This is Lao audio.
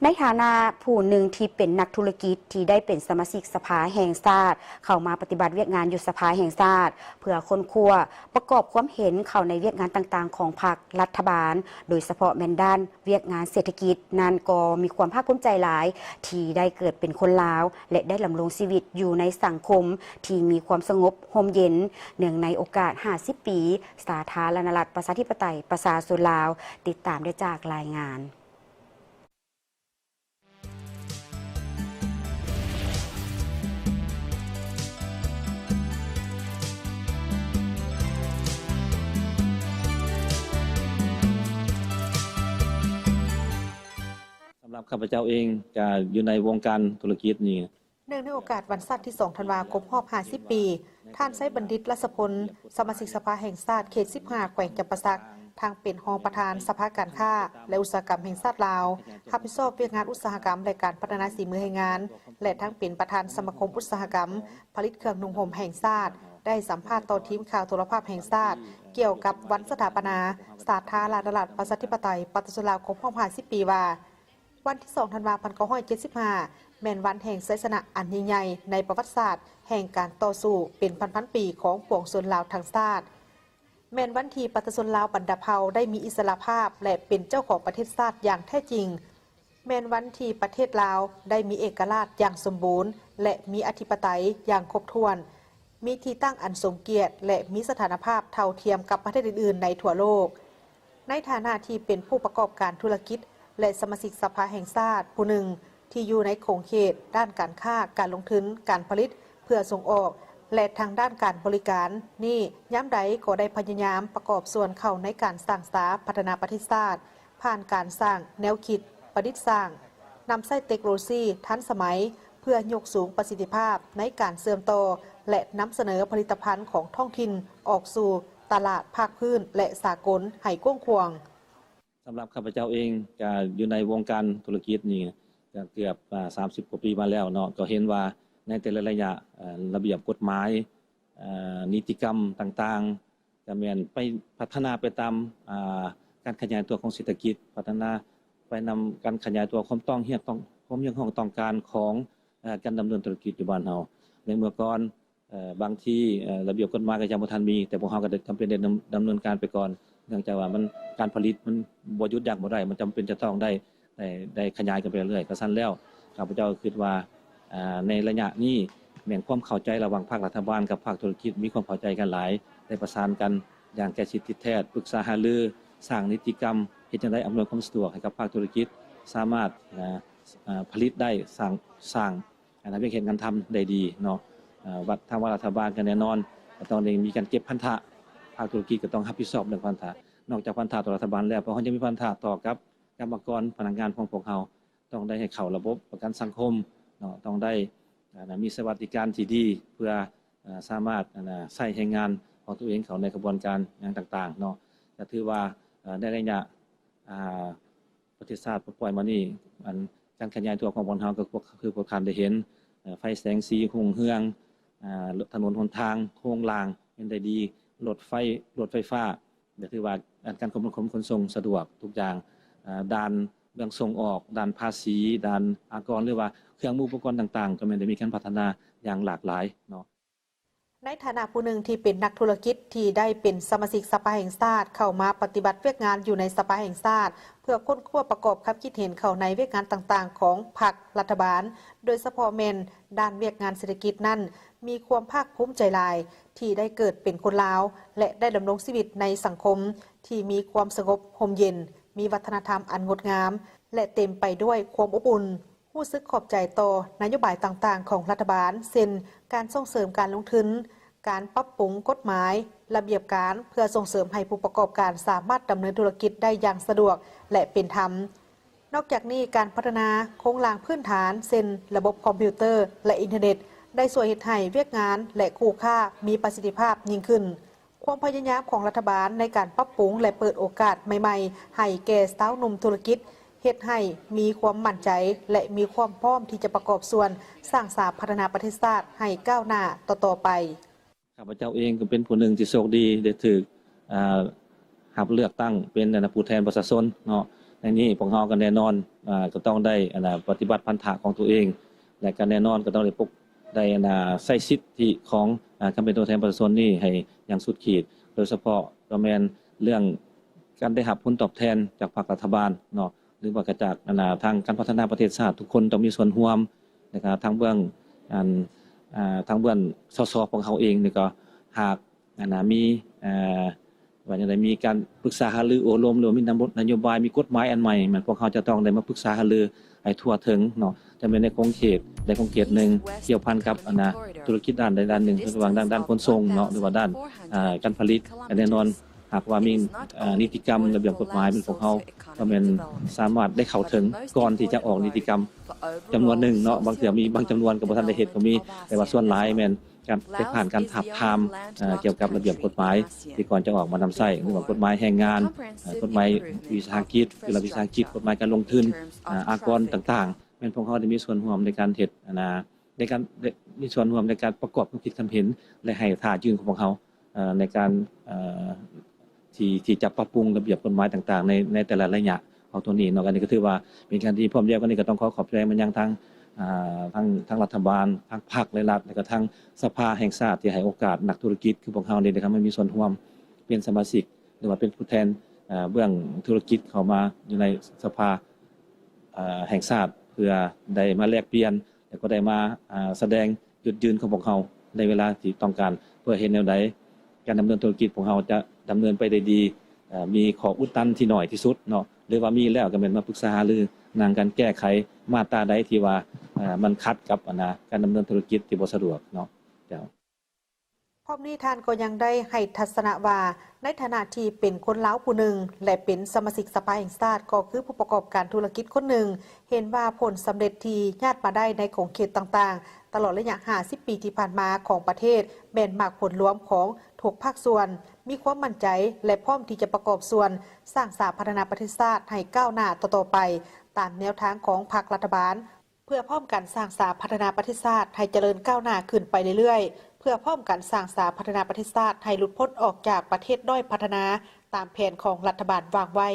ໃນຖານະຜູ້ໜຶ່ງທີ່ເປັນນັກທຸລະກິດທີ່ໄດ້ເປັນສະມາຊິກສະພາແຫ່ງຊາດ ເຂົ້າມາປະຕິບັດວຽກງານຢູ່ສະພາແຫ່ງຊາດ ເພື່ອຄົ້ນຄວ້າປະກອບຄວາມເຫັນເຂົ້າໃນວຽກງານຕ່າງໆຂອງພັກລັດຖະບານ ໂດຍສະເພາະແມ່ນດ້ານວຽກງານເສດຖະກິດນັ້ນ ກໍມີຄວາມພາກພູມໃຈຫຼາຍທີ່ໄດ້ເກີດເປັນຄົນລາວ ແລະ ໄດ້ດຳລົງຊີວິດຢູ່ໃນສັງຄົມທີ່ມີຄວາມສະຫງົບຮົ່ມເຢັນ ເນື່ອງໃນໂອກາດຫ້າສິບປີ ສາທາລະນະລັດ ປະຊາທິປະໄຕ ປະຊາຊົນລາວ. ຕິດຕາມໄດ້ຈາກລາຍງານ. ສຳລັບຂ້າພະເຈົ້າເອງ ກະຢູ່ໃນວົງການທຸລະກິດນີ້ ເນື່ອງໃນໂອກາດວັນຊາດທີສອງທັນວາ ຄົບຮອບຫ້າສິບປີ, ທ່ານ ໄຊບັນດິດ ລັດສະພົນ ສະມາຊິກສະພາແຫ່ງຊາດເຂດສິບຫ້າ ແຂວງຈຳປາສັກ, ທັງເປັນຮອງປະທານສະພາການຄ້າ ແລະ ອຸດສາຫະກຳແຫ່ງຊາດລາວ, ຮັບຜິດຊອບວຽກງານອຸດສາຫະກຳ ແລະ ການພັດທະນາສີມືແຮງງານ ແລະ ທັງເປັນປະທານສະມາຄົມອຸດສາຫະກຳຜະລິດເຄື່ອງນຸ່ງຫົ່ມແຫ່ງຊາດ ໄດ້ສຳພາດຕໍ່ທີມຂ່າວໂທລະພາບແຫ່ງຊາດ ກ່ຽວກັບວັນສະຖາປະນາສາທາລະນະລັດ ປະຊາທິປະໄຕ ປະຊາຊົນລາວ ຄົບຮອບຫ້າສິບປີວ່າ ວັນທີສອງທັນວາ ພັນເກົ້າຮ້ອຍເຈັດສິບຫ້າ ແມ່ນວັນແຫ່ງໄຊຊະນະອັນຍິ່ງໃຫຍ່ໃນປະຫວັດສາດແຫ່ງການຕໍ່ສູ້ເປັນພັນໆປີຂອງປວງຊົນລາວທັງຊາດ, ແມ່ນວັນທີ່ປະຊາຊົນລາວບັນດາເຜົ່າໄດ້ມີອິດສະຫຼະພາບ ແລະ ເປັນເຈົ້າຂອງປະເທດຊາດຢ່າງແທ້ຈິງ, ແມ່ນວັນທີ່ປະເທດລາວໄດ້ມີເອກະລາດຢ່າງສົມບູນ ແລະ ມີອະທິປະໄຕຢ່າງຄົບຖ້ວນ, ມີທີ່ຕັ້ງອັນສົມກຽດ ແລະ ມີສະຖານະພາບເທົ່າທຽມກັບປະເທດອື່ນໆໃນທົ່ວໂລກ. ໃນຖານະທີ່ເປັນຜູ້ປະກອບການທຸລະກິດ ແລະ ສະມາຊິກສະພາແຫ່ງຊາດຜູ້ໜຶ່ງທີ່ຢູ່ໃນຂົງເຂດດ້ານການຄ້າ, ການລົງທຶນ, ການຜະລິດເພື່ອສົ່ງອອກ ແລະ ທາງດ້ານການບໍລິການນີ້, ຍາມໃດກໍໄດ້ພະຍາຍາມປະກອບສ່ວນເຂົ້າໃນການສ້າງສາພັດທະນາປະເທດຊາດ ຜ່ານການສ້າງແນວຄິດປະດິດສ້າງ, ນຳໃຊ້ເຕັກໂນໂລຊີທັນສະໄໝ ເພື່ອຍົກສູງປະສິດທິພາບໃນການເຊື່ອມຕໍ່ ແລະ ນຳສະເໜີຜະລິດຕະພັນຂອງທ້ອງຖິ່ນອອກສູ່ຕະຫຼາດພາກພື້ນ ແລະ ສາກົນໃຫ້ກວ້າງຂວາງ. ສຳລັບຂ້າພະເຈົ້າເອງ ກະຢູ່ໃນວົງການທຸລະກິດນີ້ ກະເກືອບ ອາ ສາມສິບກວ່າປີມາແລ້ວເນາະ, ກໍເຫັນວ່າໃນແຕ່ລະໄລຍະ ອາ ລະບຽບກົດໝາຍ ອາ ນິຕິກຳຕ່າງໆ ກະແມ່ນໄປພັດທະນາໄປຕາມ ອາ ການຂະຫຍາຍຕົວຂອງເສດຖະກິດ, ພັດທະນາໄປນຳການຂະຫຍາຍຕົວຄວາມຕ້ອງຮຽກ ຄວາມຮຽກຮ້ອງຕ້ອງການຂອງ ອາ ການດຳເນີນທຸລະກິດຢູ່ບ້ານເຮົາ. ໃນເມື່ອກ່ອນ ເອີ ບາງທີ ເອີ ລະບຽບກົດໝາຍກໍຍັງບໍ່ທັນມີ, ແຕ່ພວກເຮົາກໍໄດ້ຈຳເປັນໄດ້ດຳ ດຳເນີນການໄປກ່ອນ ເນື່ອງຈາກວ່າມັນ ການຜະລິດມັນບໍ່ຢຸດຢັ້ງບໍ່ໄດ້, ມັນຈຳເປັນຈະຕ້ອງໄດ້ ໄດ້ ໄດ້ຂະຫຍາຍກັນໄປເລື້ອຍໆ. ກະຊັ້ນແລ້ວ ຂ້າພະເຈົ້າຄິດວ່າ ອາ ໃນໄລຍະນີ້ແມ່ນຄວາມເຂົ້າໃຈລະຫວ່າງພາກລັດຖະບານກັບພາກທຸລະກິດ ມີຄວາມເຂົ້າໃຈກັນຫຼາຍ, ໄດ້ປະສານກັນຢ່າງໃກ້ຊິດຕິດແທດ, ປຶກສາຫາລື, ສ້າງນິຕິກຳ, ເຮັດຈັ່ງໃດອຳນວຍຄວາມສະດວກໃຫ້ກັບພາກທຸລະກິດ ສາມາດ ອາ ອາ ຜະລິດໄດ້, ສ້າງ ສ້າງ ອັນນັ້ນວຽກເຮັດງານທຳໄດ້ດີເນາະ. ເອີ ວັດ ທາງວ່າລັດຖະບານກໍແນ່ນອນ ກໍຕ້ອງໄດ້ມີການເກັບພັນທະ, ພາກທຸລະກິດກໍຕ້ອງຮັບຜິດຊອບເລື່ອງພັນທະ. ນອກຈາກພັນທະຕໍ່ລັດຖະບານແລ້ວ, ພວກເຮົາຍັງມີພັນທະຕໍ່ກັບກຳມະກອນພະນັກງານຂອງພວກເຮົາ, ຕ້ອງໄດ້ໃຫ້ເຂົ້າລະບົບປະກັນສັງຄົມເນາະ, ຕ້ອງໄດ້ ອາ ມີສະຫວັດດີການທີ່ດີເພື່ອ ເອີ ສາມາດ ອັນນະ ໃຊ້ແຮງງານຂອງຕົວເອງເຂົ້າໃນຂະບວນການຫຍັງຕ່າງໆເນາະ. ກໍຖືວ່າ ເອີ ໃນໄລຍະ ອາ ປະເທດຊາດປົດປ່ອຍມານີ້ ອັນ ການຂະຫຍາຍຕົວຂອງພວກເຮົາກໍຄືພວກທ່ານໄດ້ເຫັນ, ເອີ ໄຟແສງສີຮຸ່ງເຮືອງ, ອາ ຖະໜົນຫົນທາງ, ໂຄງລ່າງເປັນໄດ້ດີ, ລົດໄຟ, ລົດໄຟຟ້າ ກໍຖືວ່າ ອັນ ການຂົນ ຂົນ ຂົນສົ່ງສະດວກທຸກຢ່າງ, ອາ ດ່ານເລື່ອງສົ່ງອອກ, ດ່ານພາສີ, ດ່ານອາກອນ ຫຼືວ່າເຄື່ອງມືອຸປະກອນຕ່າງໆ ກໍແມ່ນໄດ້ມີການພັດທະນາຢ່າງຫຼາກຫຼາຍເນາະ. ໃນຖານະຜູ້ໜຶ່ງທີ່ເປັນນັກທຸລະກິດທີ່ໄດ້ເປັນສະມາຊິກສະພາແຫ່ງຊາດ ເຂົ້າມາປະຕິບັດວຽກງານຢູ່ໃນສະພາແຫ່ງຊາດ ເພື່ອຄົ້ນຄວ້າປະກອບຄຳຄິດເຫັນເຂົ້າໃນວຽກງານຕ່າງໆຂອງພັກລັດຖະບານ, ໂດຍສະເພາະແມ່ນດ້ານວຽກງານເສດຖະກິດນັ້ນ, ມີຄວາມພາກພູມໃຈຫຼາຍທີ່ໄດ້ເກີດເປັນຄົນລາວ ແລະ ໄດ້ດຳລົງຊີວິດໃນສັງຄົມທີ່ມີຄວາມສະຫງົບຮົ່ມເຢັນ, ມີວັດທະນະທຳອັນງົດງາມ ແລະ ເຕັມໄປດ້ວຍຄວາມອົບອຸ່ນ. ຮູ້ສຶກຂອບໃຈຕໍ່ນະໂຍບາຍຕ່າງໆຂອງລັດຖະບານ ເຊັ່ນ ການສົ່ງເສີມການລົງທຶນ, ການປັບປຸງກົດໝາຍ, ລະບຽບການ ເພື່ອສົ່ງເສີມໃຫ້ຜູ້ປະກອບການສາມາດດຳເນີນທຸລະກິດໄດ້ຢ່າງສະດວກ ແລະ ເປັນທຳ. ນອກຈາກນີ້, ການພັດທະນາໂຄງລ່າງພື້ນຖານ ເຊັ່ນ ລະບົບຄອມພິວເຕີ ແລະ ອິນເຕີເນັດ ໄດ້ຊ່ວຍເຮັດໃຫ້ວຽກງານ ແລະ ຄູ່ຄ້າມີປະສິດທິພາບຍິ່ງຂຶ້ນ. ຄວາມພະຍາຍາມຂອງລັດຖະບານໃນການປັບປຸງ ແລະ ເປີດໂອກາດໃໝ່ໆໃຫ້ແກ່ຊາວໜຸ່ມທຸລະກິດ ເຮັດໃຫ້ມີຄວາມໝັ້ນໃຈ ແລະ ມີຄວາມພ້ອມທີ່ຈະປະກອບສ່ວນສ້າງສາພັດທະນາປະເທດຊາດໃຫ້ກ້າວໜ້າຕໍ່ໆໄປ. ຂ້າພະເຈົ້າເອງກໍເປັນຜູ້ໜຶ່ງທີ່ໂຊກດີໄດ້ຖືກ ອາ ຮັບເລືອກຕັ້ງເປັນ ອັນນະ ຜູ້ແທນປະຊາຊົນເນາະ, ໃນ ໃນນີ້ພວກເຮົາກໍແນ່ນອນ ອາ ກໍຕ້ອງໄດ້ ອັນນ່າ ປະຕິບັດພັນທະຂອງຕົວເອງ ແລະ ກໍແນ່ນອນກໍຕ້ອງໄດ້ປົກ ໄດ້ ອັນນ່າ ໃຊ້ສິດທິຂອງ ອາ ການເປັນຕົວແທນປະຊາຊົນນີ້ໃຫ້ຢ່າງສຸດຂີດ, ໂດຍສະເພາະກໍແມ່ນເລື່ອງການໄດ້ຮັບຜົນຕອບແທນຈາກພາກລັດຖະບານເນາະ ຫຼືວ່າກໍຈາກ ອັນນ່າ ທາງການພັດທະນາປະເທດຊາດ, ທຸກຄົນຕ້ອງມີສ່ວນຮ່ວມ ແລ້ວກໍທາງເບື້ອງ ອັນ ອາ ທາງເບື້ອງ ສສ ຂອງເຮົາເອງນີ້ກໍຫາກ ອັນນ່າ ມີ ເອີ ວ່າຈັ່ງໃດ ມີການປຶກສາຫາລືໂອ້ລົມ ຫຼືວ່າມີນະໂຍບາຍ ມີກົດໝາຍອັນໃໝ່ ແມ່ນພວກເຮົາຈະຕ້ອງໄດ້ມາປຶກສາຫາລືໃຫ້ທົ່ວເຖິງເນາະ, ຈະແມ່ນໃນຂົງເຂດໃດຂົງເຂດໜຶ່ງ ກ່ຽວພັນກັບ ອັນນ່າ ທຸລະກິດດ້ານໃດດ້ານໜຶ່ງ ເຊັ່ນວ່າດ້ານ ດ້ານຂົນສົ່ງເນາະ ຫຼືວ່າດ້ານ ອາ ການຜະລິດ ແນ່ນອນ ຫາກວ່າມີ ອາ ນິຕິກຳລະບຽບກົດໝາຍ ແມ່ນພວກເຮົາກໍແມ່ນສາມາດໄດ້ເຂົ້າເຖິງ ກ່ອນທີ່ຈະອອກນິຕິກຳຈຳນວນໜຶ່ງເນາະ, ບາງເທື່ອມີບາງຈຳນວນກໍບໍ່ທັນໄດ້ເຮັດກໍມີ, ແຕ່ວ່າສ່ວນຫຼາຍແມ່ນ ການໄດ້ຜ່ານການທາບທາມ ເອີ ກ່ຽວກັບລະບຽບກົດໝາຍທີ່ກ່ອນຈະອອກມານຳໃຊ້ ຫຼືວ່າກົດໝາຍແຮງງານ, ເອີ ກົດໝາຍວິສາຫະກິດ ຈຸລະວິສາຫະກິດ, ກົດໝາຍການລົງທຶນ, ເອີ ອາກອນຕ່າງໆ ແມ່ນພວກເຮົາໄດ້ມີສ່ວນຮ່ວມໃນການເຮັດ ອັນນ່າ ໃນການ ໄດ້ມີສ່ວນຮ່ວມໃນການປະກອບຄວາມຄິດຄວາມເຫັນ ແລະ ໃຫ້ທ່າຍື່ນຂອງພວກເຮົາ ເອີ ໃນການ ເອີ ທີ່ ທີ່ຈະປັບປຸງລະບຽບກົດໝາຍຕ່າງໆ ໃນ ໃນແຕ່ລະໄລຍະຂອງຕົວນີ້ເນາະ. ອັນນີ້ກໍຖືວ່າເປັນການທີ່ ພ້ອມດຽວກັນນີ້ກໍຕ້ອງຂໍຂອບໃຈມາຍັງທາງ ອາ ທາງ ທາງລັດຖະບານ, ທາງພັກ ແລະ ລັດ ແລ້ວກໍທາງສະພາແຫ່ງຊາດ ທີ່ໃຫ້ໂອກາດນັກທຸລະກິດຄືພວກເຮົານີ້ໄດ້ເຂົ້າມາມີສ່ວນຮ່ວມ ເປັນສະມາຊິກ ຫຼືວ່າເປັນຜູ້ແທນ ອາ ເບື້ອງທຸລະກິດເຂົ້າມາຢູ່ໃນສະພາ ອາ ແຫ່ງຊາດ ເພື່ອໄດ້ມາແລກປ່ຽນ ແລ້ວກໍໄດ້ມາ ອາ ສະແດງຈຸດຢືນຂອງພວກເຮົາໃນເວລາທີ່ຕ້ອງການ ເພື່ອເຮັດແນວໃດການດຳເນີນທຸລະກິດພວກເຮົາຈະດຳເນີນໄປໄດ້ດີ ເອີ ມີຂໍ້ອຸດຕັນທີ່ໜ້ອຍທີ່ສຸດເນາະ ຫຼືວ່າມີແລ້ວກໍແມ່ນມາປຶກສາຫາລື ນັ່ງກັນແກ້ໄຂມາດຕາໃດທີ່ວ່າ ເອີ ມັນຂັດກັບ ອັນນ່າ ການດຳເນີນທຸລະກິດທີ່ບໍ່ສະດວກເນາະ. ເຈົ້າ. ພ້ອມນີ້ທ່ານກໍຍັງໄດ້ໃຫ້ທັດສະນະວ່າ ໃນຖານະທີ່ເປັນຄົນລາວຜູ້ໜຶ່ງ ແລະ ເປັນສະມາຊິກສະພາແຫ່ງຊາດ ກໍຄືຜູ້ປະກອບການທຸລະກິດຄົນໜຶ່ງ ເຫັນວ່າຜົນສຳເລັດທີ່ຍາດມາໄດ້ໃນຂົງເຂດຕ່າງໆ ຕະຫຼອດໄລຍະຫ້າສິບປີທີ່ຜ່ານມາຂອງປະເທດ ແມ່ນໝາກຜົນລວມຂອງທຸກພາກສ່ວນ, ມີຄວາມໝັ້ນໃຈ ແລະ ພ້ອມທີ່ຈະປະກອບສ່ວນສ້າງສາພັດທະນາປະເທດຊາດໃຫ້ກ້າວໜ້າຕໍ່ໆໄປ ຕາມແນວທາງຂອງພັກລັດຖະບານ ເພື່ອພ້ອມກັນສ້າງສາພັດທະນາປະເທດຊາດໃຫ້ຈະເລີນກ້າວໜ້າຂຶ້ນໄປເລື້ອຍໆ, ເພື່ອພ້ອມກັນສ້າງສາພັດທະນາປະເທດຊາດໃຫ້ຫຼຸດພົ້ນອອກຈາກປະເທດດ້ອຍພັດທະນາ ຕາມແຜນຂອງລັດຖະບານວາງໄວ້.